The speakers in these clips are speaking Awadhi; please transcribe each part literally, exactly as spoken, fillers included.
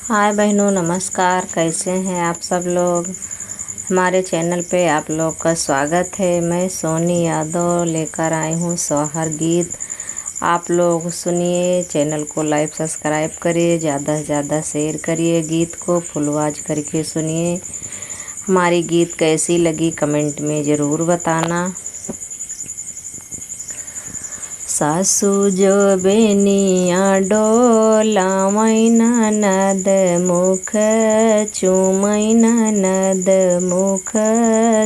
हाय बहनों, नमस्कार। कैसे हैं आप सब लोग? हमारे चैनल पे आप लोग का स्वागत है। मैं सोनी यादव लेकर आई हूँ सोहर गीत। आप लोग सुनिए, चैनल को लाइक सब्सक्राइब करिए, ज़्यादा से ज़्यादा शेयर करिए, गीत को फुल वॉच करके सुनिए। हमारी गीत कैसी लगी, कमेंट में ज़रूर बताना। सासु जो बेनिया डोलावै ननद मुख चुमै, ननद मुख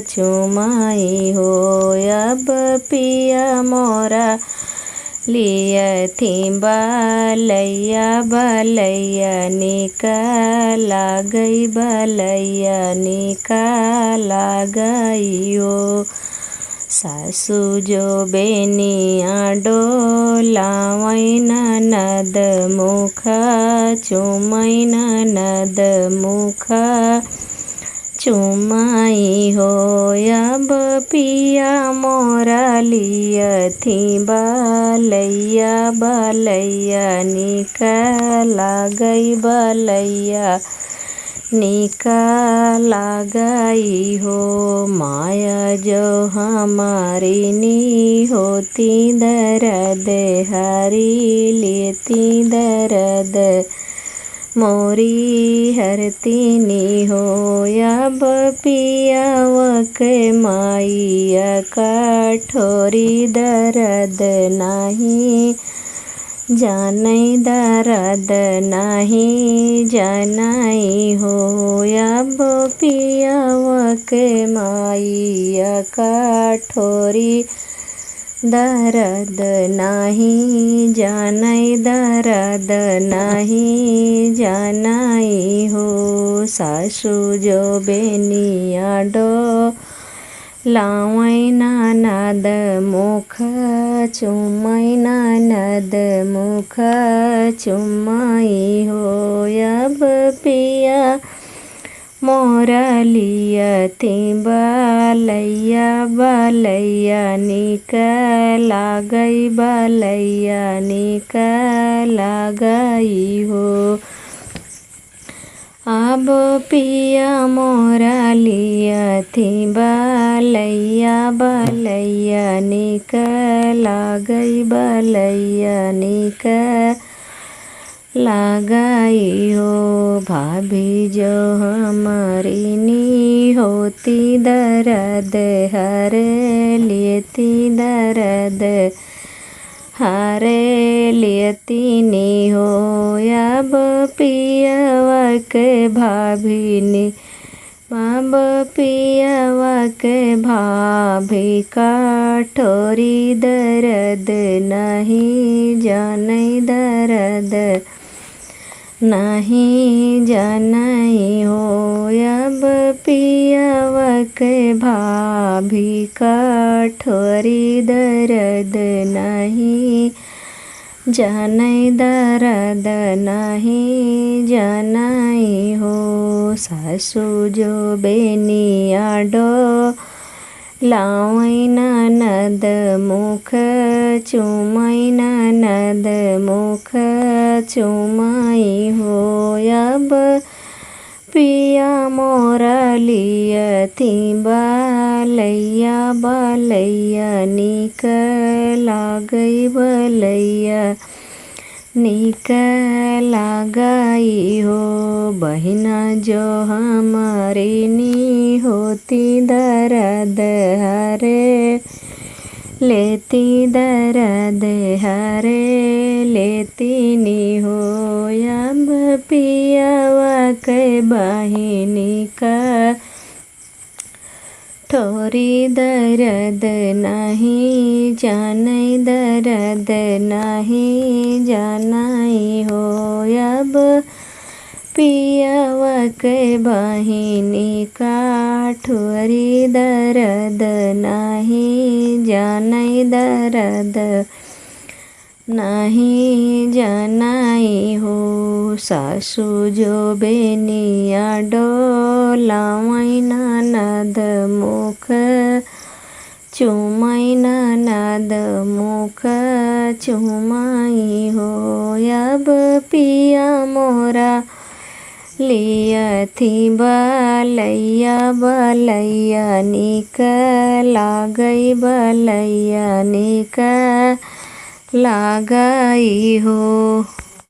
चुमाई हो। अब पिया मोरा लियथी बलैया, बलैया निक लागै, बलैया निक लागै हो। सासु जो बेनिया डोलावै ननद मुख चुमै, ननद मुख चुमाई हो। अब पिया मोरा लियथी बलैया, बलैया निक लागै, बलैया निक लागै हो। माया जो हमारी नी होती दरद, हरी लेती दरद मोरी हरती नी हो। अब पियावा के माया कठोरी दरद नाही जानै, दरद नाही जानै हो। अब पियावा के माया कठोरी दरद नाही जानै, दरद नाही जानै हो। सासु जो बेनिया डोलावै ननद मुख चुमै, ननद मुख चुमाई हो। अब पिया मोरा लियथी बलैया, बलैया निक लागै, बलैया निक लागै हो। अब पिया मोरा लियथी बलैया, बलैया निक लागै, बलैया निक लागै हो। भाभी जो हमारी नी होती दरद, हरे लेती दरद, हरे लेती नी हो। अब पियावा के भाभी नी, अब पियावा के भाभी कठोरी दरद नाही जानै, दरद नाही जानै हो। अब पियावा के भाभी कठोरी दरद नाही जानै, दरद नाही जानै हो। सासु जो बेनिया डोलावै ननद मुख चुमै, ननद मुख चुमाई हो। अब पिया मोरा लियथी बलैया, बलैया निक लागै, बलैया निक लागै हो। बहिना जो हमारी नी होती दरद, हरे लेती दरद, हरे लेती नी हो। अब पियावा के बहिनी कठोरी दरद नाही जानै, दरद नाही जानै हो। अब पियावा के बहिनी कठोरी दरद नाही जानै, दरद नाही जानै हो। सासु जो बेनिया डोलावै ननद मुख चुमै, ननद मुख चुमाई हो। अब पिया मोरा लियथी बलैया बलैया नीक लागै, बलैया नीक लागै हो।